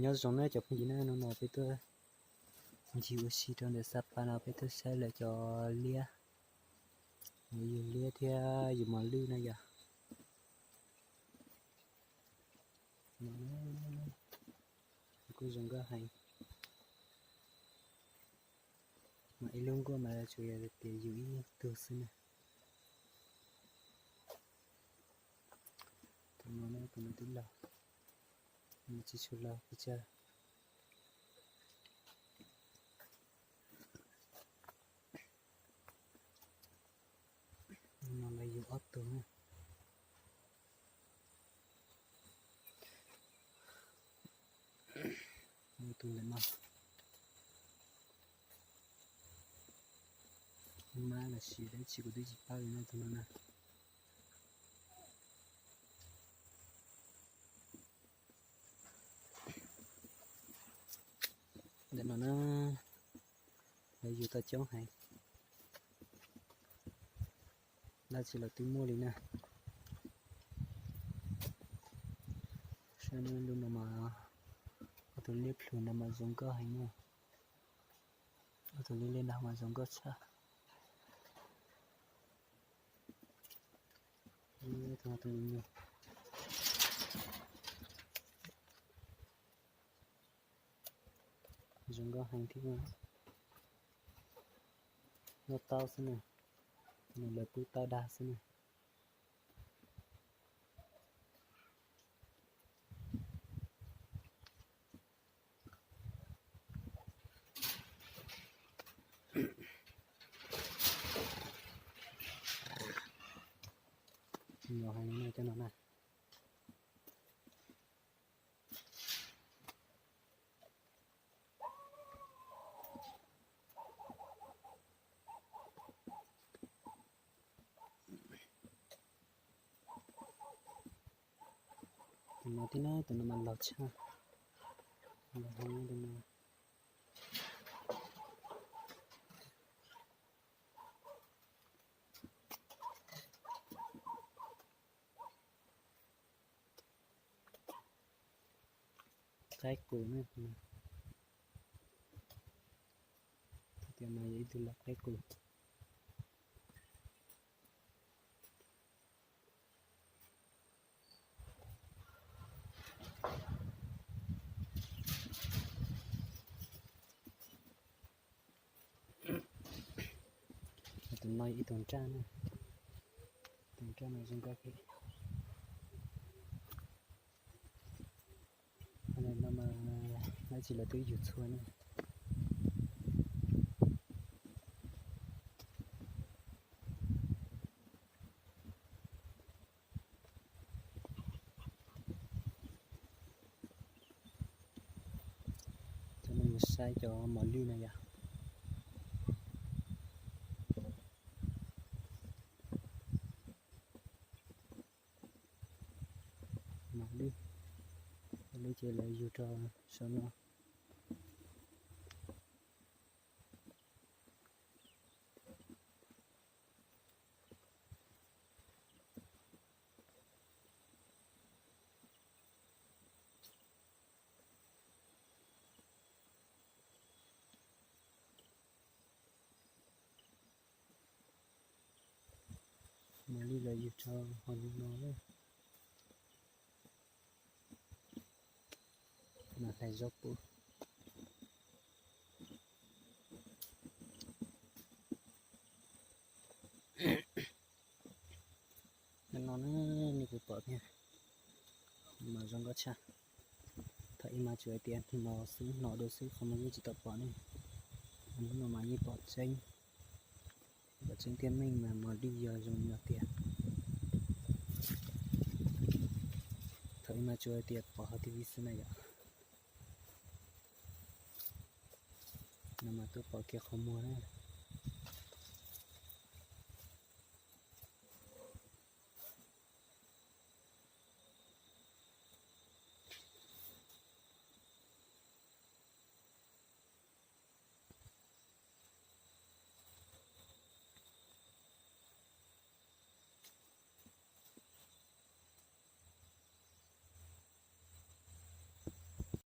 Nyob zoo na cov phooj ywg na, hnub no peb tuaj ncig ua si rau ntawm Xab Pas no, peb tuaj saib lawv cov liab, yus liab thiab yus mos lwj na yom. Kuj zoo nkauj heev. Mas ib lub nkuaj mas tsuas yog tias yus ib tug xwb na. Tus no, tus no twb laug, tsis tshua laug pes tsawg. No lawv yug ob tug na. Tus ntawm no, mab los sis dab tsi kuv twb tsis paub li no, tus no na. Ntawm no na, lawv yug tau coob heev, dab tsi los twb muaj li na. Saib lub no mas, ob tug liab plhu no mas zoo nkauj heev na. Ob tug liab liab no mas zoo nkauj tshaj. Zoo nkauj heev thiab. Noj taub xwb na, lawv pub taub dag xwb na. Nyob heev no cov no na. Tus no tib na, tus no mas laug tshaj. Laug heev tus no. Qaib qus na, tias mas yog ib tug laug qaib qus. Tus no ib tug nraj na, tus nraj no zoo nkauj heev. No mas dab tsi los twb yug txhua na. Cov no mus saib cov mos lwj no yom. Mos lwj, mos lwj ces lawv yug rau saum no. Mos lwj los yug rau hauv no na. Mas hais zaub pub. No na, nej puas pom thiab? Mas zoo nkauj tshaj. Thaum ib mas tsuas hais tias hnov xwb, hnov dua xwb, qhov muag yeej tsis tau pom ne. Hnub no mas yeej pom tseeb, pom tseeb thiab meej mas mos lwj yog zoo li no tiag. Thaum ib mas tsuas hais tias pom hauv T V xwb na yom. No mas tuaj pom kiag qhov muag na.